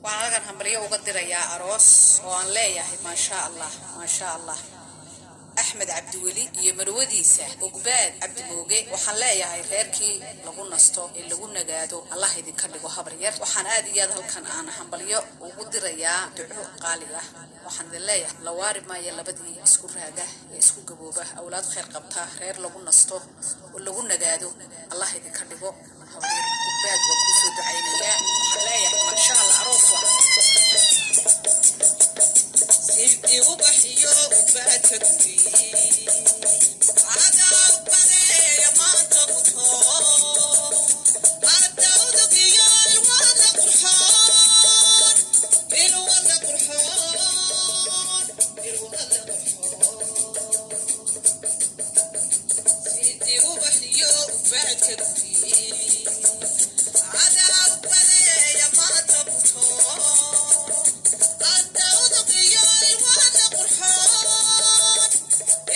Waxaan halkan hambalyo uga dirayaa aroos oo aan leeyahay, maasha Allah, maasha Allah, Axmed Cabdiweli iyo marwadiisa Ogbaad Cabdimooge. Waxaan leeyahay reerkii lagu nasto ee lagu nagaado Allah idinka dhigo. Habar yar, waxaan aad iyo aad halkan aan hambalyo ugu dirayaa, duco qaali ah. Waxaan idin leeyahay, la waari maayo, labadii isku raaga ee isku gabooba, awlaad khayr qabta, reer lagu nasto oo lagu nagaado Allah idinka dhigo. Habaryar Ogbaad waa kuusoo ducaynayaa. Waxaan leeyahay, maasha Allah, aroos wacan. Sidii ubaxiyo ubaadka guri adaa ubadeeya maanta muto hadda udugiyo ilwada qurxoon, ilwada qurxoon, ilwada qurxoon. Sidii ubaxiyo ubaadka guri adaa ubadeeya maanta muto hadda udugiyo ilwada qurxoon,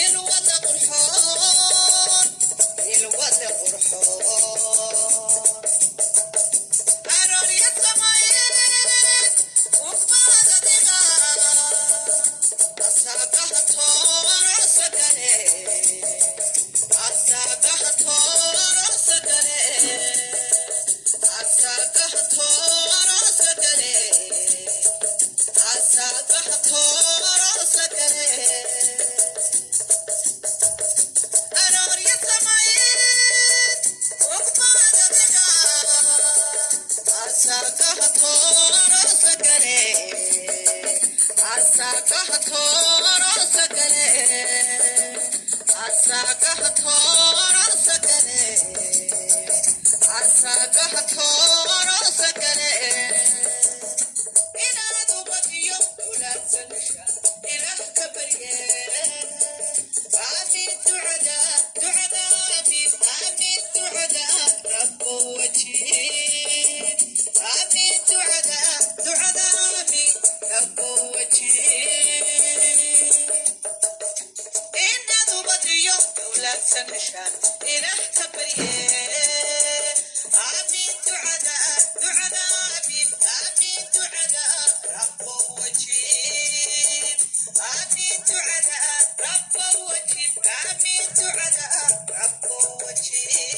ilwada qurxoon, ilwada qurxoon. Aroorya samayd ugbaad adiga asagaha toorosagale, asagaha toorosagale, asagaha toorosagale, asagaha toorosagale. Aroorya samayd ugbaad adiga asagaha toorosagale, asagaha toorosagale, asagaha toorosagale, asagaha toorosagale. Inaad ubadiyo ulaadsanasha ilaah ka barye. Aamin ducada, ducada aamin, aamin ducada rabbo wajiib. Aamin ducada, ducada aamin rabbo wajiib. Inaad ubadiyo ulaadsanasha ilaah ka barye. Aamin ducada, ducada aamin, aamin ducada rabbo wajiib. Aamin ducada rabbo wajiib, aamin ducada rabbo wajiib.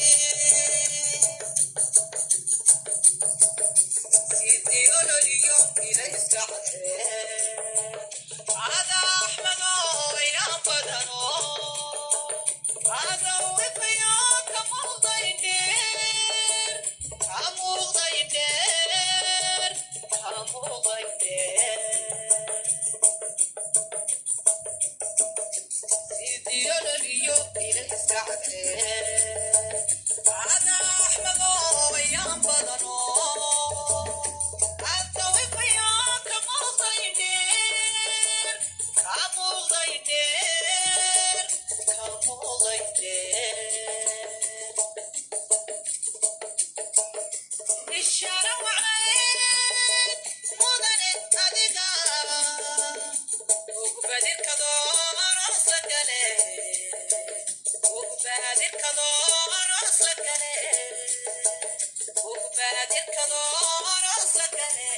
Sidii ololiyo ilayska cadee ada Axmedo ayaan badano ada wifayo ka muuqday dheer, ka muuqday dheer, ka muuqday dheer. Sidii ololiyo ilayska cadee ada Axmedo ayaan badano ada wifayo ka muuqday dheer, ka muuqday dheer, ka muuqday dheer. Ishaara wacnayd mudane adiga ugbadirkadoorosagale, ugbadirkadoorosagale, ugbadirkadoorosagale.